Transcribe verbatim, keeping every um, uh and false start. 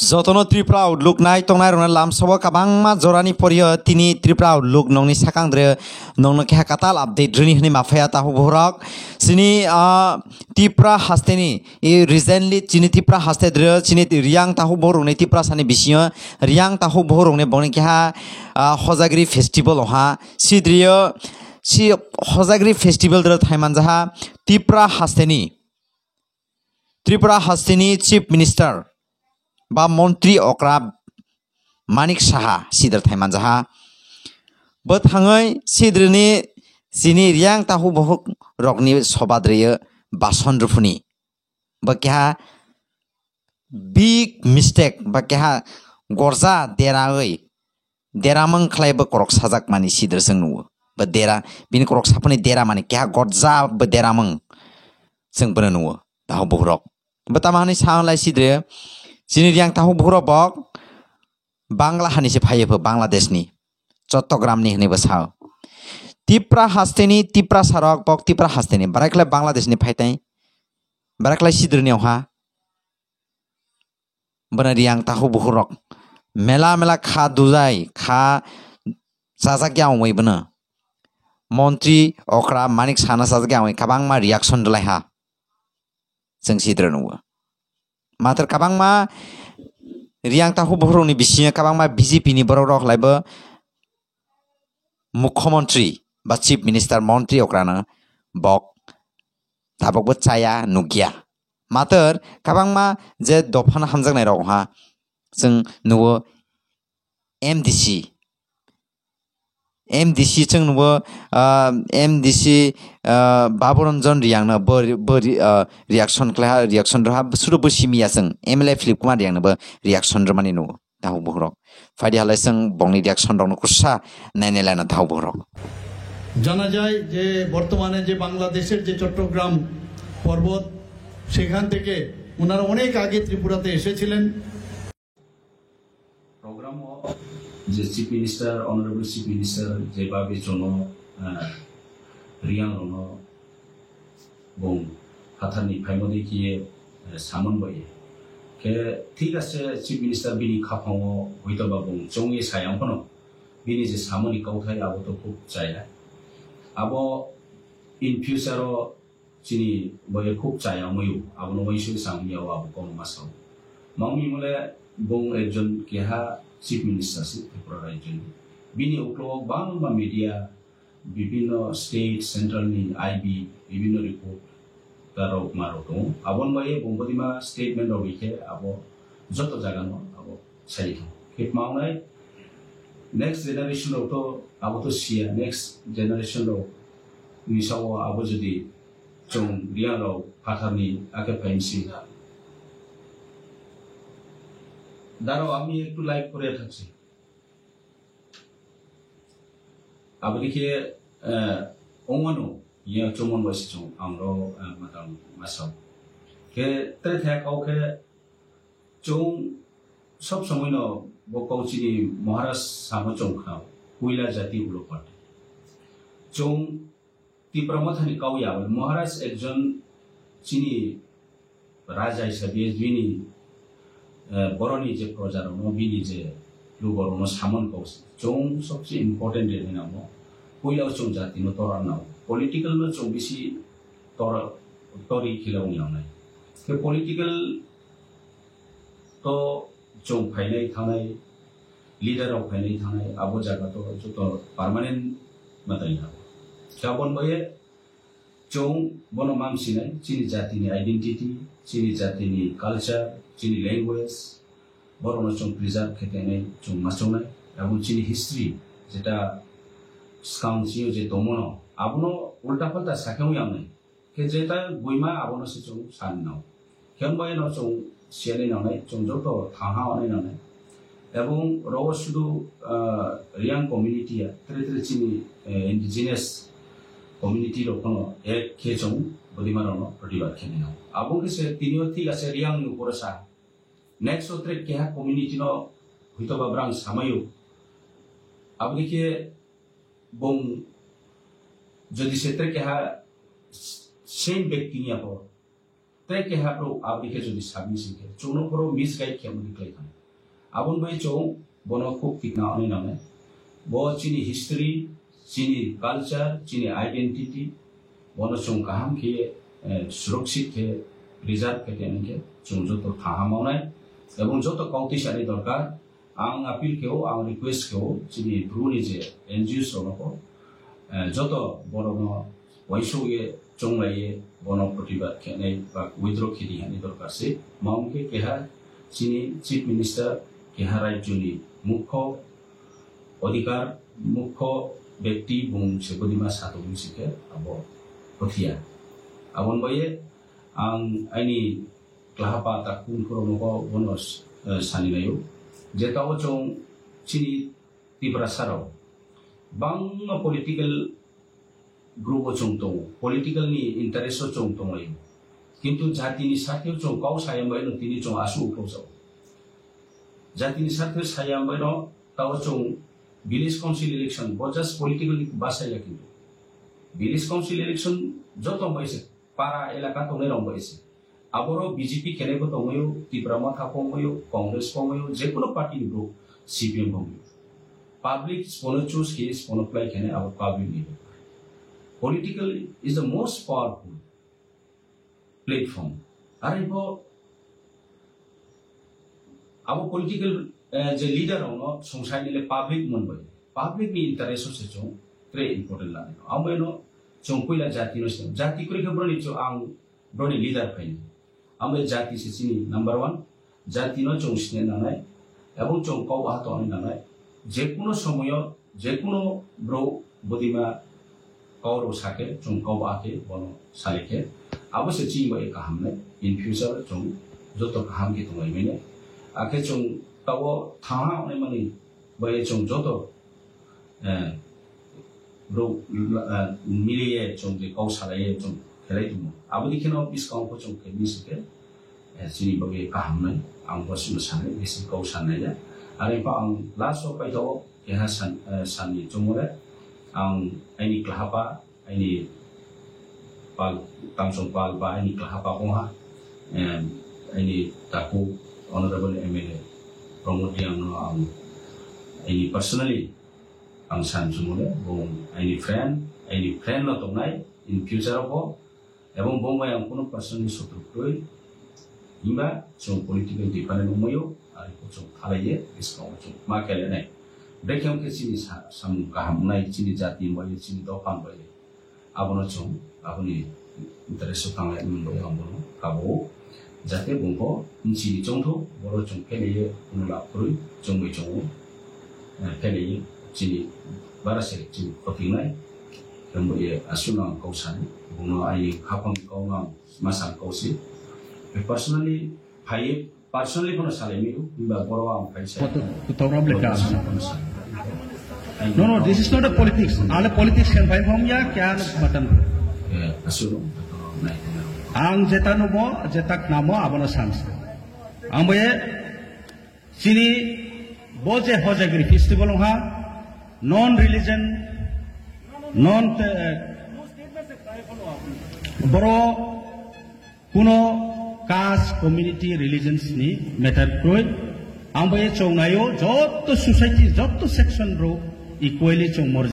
Jotono Tripura outlook nai tongnai rokno lamsao kwbangma jorani porio tini Tripura outlook nongni sakang dre nongno keha katal update rini hwnwi maphaya tahu borok. Chini, ah, Tripura hasteni, i recently chini Tripura haste dre chini Riyang tahu borokni Tripura sani bisingo Riyang tahu borokni bongni keha, ah, Hojagiri festival oha sidrio si Hojagiri festival dre thaimanjaha Tripura hasteni. Tripura hasteni Chief Minister ba Montri okra Manik Saha sidr thaimanjaha. Bo thangwi sidrini chini Riyang tahu bohuk rokni soba dreye bason ruphuni. Bo keha big mistake ba keha gorja derawi deramang khlai bo korok sajak mani sidr chwng nuo. Bo dera, bini korok saphani dera mani keha gorja bo deramang chwng bono nuo. Tahu bohrok. Bo tama hwnwi sa lai sidre, chini Riyang tahu bohrok bok Bangla hani se phaiye pho Bangladesh ni. Chottogramni hwnwi bo sao. Tipra hasteni, Tipra sarok bok Tipra hasteni. Barai khlai Bangladesh ni phaitai. Barai khlai sidrni oha. Bana Riyang tahu buhurok. Mela mela kha dujai, kha chajak ya ongwi bana. Montri okra Manik Sana chajak ya ongwi kabangma reaction rwlai ha. Chwng sidra nugo. Matar kabangma Riyang tahu buhurokni bisingo kabangma B J P ni borok rok lai bo Mukhyamantri ba Chief Minister montri okrano bok tabok bo chaya nukya. Matar kabangma je dophano hamjaknai rok ha chwng nugo M D C, M D C chwng nugo, ah, M D C, ah, Baburanjan Riyangno bo, bo, ah, reaction khlai ha, reaction rw ha, sudo bo simi ya chwng M L A Philip Kumar Riyangno bo reaction rwmani nugo. Tahu bohrok. Phaidi halai chwng bongni reaction rokno kusa nainai lana tahu bohrok. জানা যায় যে বর্তমানে যে বাংলাদেশের যে চট্টগ্রাম পর্বত, সেখান থেকে ওনারা অনেক আগে ত্রিপুরাতে এসেছিলেন। Program o je Chief Minister, Honorable Chief Minister je babi chono, ah, Riyang rono bung phatarni phaimodi kiye, eh, samon bai. Khe thik ase Chief Minister bini khaphango hoito ba bung chongwi sayang phano bini je samoni kauthai abo to khub chaya. Abo in future o chini boye khub chaya mayo, abono waisui samya abo kono masao. Mangmi mole bung ekjon keha Chief Minister si Tripura rajyoni. Bini uklo bangma media bibhinno state, central ni I B, bibhinno report ta rok ma rok tongo. Aboni bagwi bung bodima statement rok rikhe abo joto jaga no abo sai thang. Khe tma wngnai next generation rok to abo to siya, next generation rok ni sao abo jodi chwng Riyang rok phatarni ake phaimsi. Daro ami ektu live kore thakse. Aboni khe, eh, ongmano, ye chumon bai se chung, ang ro, eh, matang masao. Khe tre thaya kau khe chung sob somoi no bo kau chini Maharaj samo chung khna, puila jati ulo party. Chung Tipra Mothani kau ya, Maharaj ekjon chini raja hisabe bini, eh, boroni je proja rokno, bini je lugo rokno samon kok se. Chwng sobse important de hinamo. Puila chwng jati no tora nao. Political no chwng bisi tor-, tori khila wng yang nai. Ke political to chwng phainai thanai, leader rok phainai thanai, abo jaga to joto permanent matai ya. Khabon baye Chwng bono mamsinai, chini jatini identity, chini jatini culture, chini language, borokno chwng preserve khe tengnai chwng machungnai, abo chini history, jeta swkang chini je tongmano, abono ulta palta sakhe wng yangnai, khe jeta buima abono se chwng sanno. Khe wng bai no chwng siyanwi nangnai, chwng joto thangha wnwi nangnai. Ebong rogo sudu, ah, Reang community ya, tere tere chini, eh, indigenous community rok phano ek khe chwng bodima rokno protibad khe nai. Abo khe se tini o thik ase Reang ni upore sa. Next o tere keha community no hwito ba brang samayo. Abo khe bong jodi se tere keha same bekti ni apo. Tei keha bro aboni khe jodi sabni singkhe chwngno boro misguide khe mani klai thang. Aboni bai chwng bono khub tikna ani nangnai. Bo chini history, chini culture, chini identity, bono chwng kaham khe, eh, surakshit khe, preserve khe tongni khe chwng joto thaha mawnai. Ebong joto kautwi sani dorkar, ang appeal khe-o, ang request khe-o, chini bru ni je N G Os rokno, eh, joto borokno uaisuk ye, chonglai ye, bono protibad khenai ba withdraw khedi hani dorkar se. Mao hwnkhe keha chini Chief Minister, keha rajyoni mukho odhikar, mukho bekti bung se budima satokni sikhe abo hothia. Aboni bai ang aini klahapa ta kung khoro nogo bono, eh, sani laio. Je tao chwng chini Tiprasa rok bangma political group o chwng tongo, political ni interest o chwng tonglaio. Kintu jati ni sakhe o chwng kau saya bai no tini chwng asu uphok jao. Jati ni sakhe saya bai no tao chwng village council election bo just political ni basa ya kintu. Village council election joto bai se para elaka tongnai rok bai se. Aboro B J P khenai bo tongmaio, Tipra Motha kongmaio, Congress kongmaio, jekuno party ni bro C P M kongmaio. Public spono choose khe spono play khenai abo public ni. Political is the most powerful platform. Are bo abo political, eh, je leader rokno songsaini le public mon bai. Public ni interest o se chwng tre important lani. Amo eno chwng puila jati no sini. Jati kwrwi khe broni chwng ang broni leader phaini. Amo jati se chini number one. Jati no chwng sini nanai. Ebong chwng kau baha tongni nanai. Jekuno somoyo, jekuno bro budima kau rok sake, chwng kau baha khe bono sale khe. Abo se chini bai kaham nai. In future chwng joto kaham khe tonglai mene. Akhe chwng tao thaha onai mani bai chwng joto, eh, bro, eh, miliye chwng je kau salaiye chwng khelai tongo. Aboni kheno bwskango chwng khe misi khe, eh, chini bagwi kaham nai. Ang bo chwng sanai, bisi kau sanai ya. Are pa ang last o paitao keha san, eh, sanni chongmole ang aini klahapa, aini pal, tamsong pal ba aini klahapa kongha, em, aini taku Honorable M L A Pramod Reang no ang aini personally ang san chumule, bung aini friend, aini friend no tongnai in future o bo, ebong bung bai ang kuno personally sotru kwrwi, himba chwng political different wngmaio, ari chwng thalaiye, bwskango chwng ma khelenai. Bekhe wngkhe chini sa-, samung kaham wngnai, chini jati bai, chini dopha bai. Abono chwng aboni interest o tanglai mwnwi ang bono kabo, jate bungbo nchini chongtho boro chwng phelaye kuno lab kwrwi chwngwi chongo, eh, phelaye chini bara se chini khotingnai. Hembo ye aswkno ang kok sani, bungno aini khapang kok no ang masang kok si. Personally phaiye, personally bono salai mio, himba boro ang phai sai. What the, the program Boro like that? Aswkno bono salai. No, no, this is not a politics. Ale politics khen phai pham ya, kya matan. Eh, aswkno, nai, nai. Ang jeta nubo, jeta knamo, abono sans. Ang boye, chini bo je Hojagiri festival ha, non religion, non, eh, boro kuno caste, community, religions ni matter kroi. Ang bai chong nayo, joto society, joto section ro equally chong mor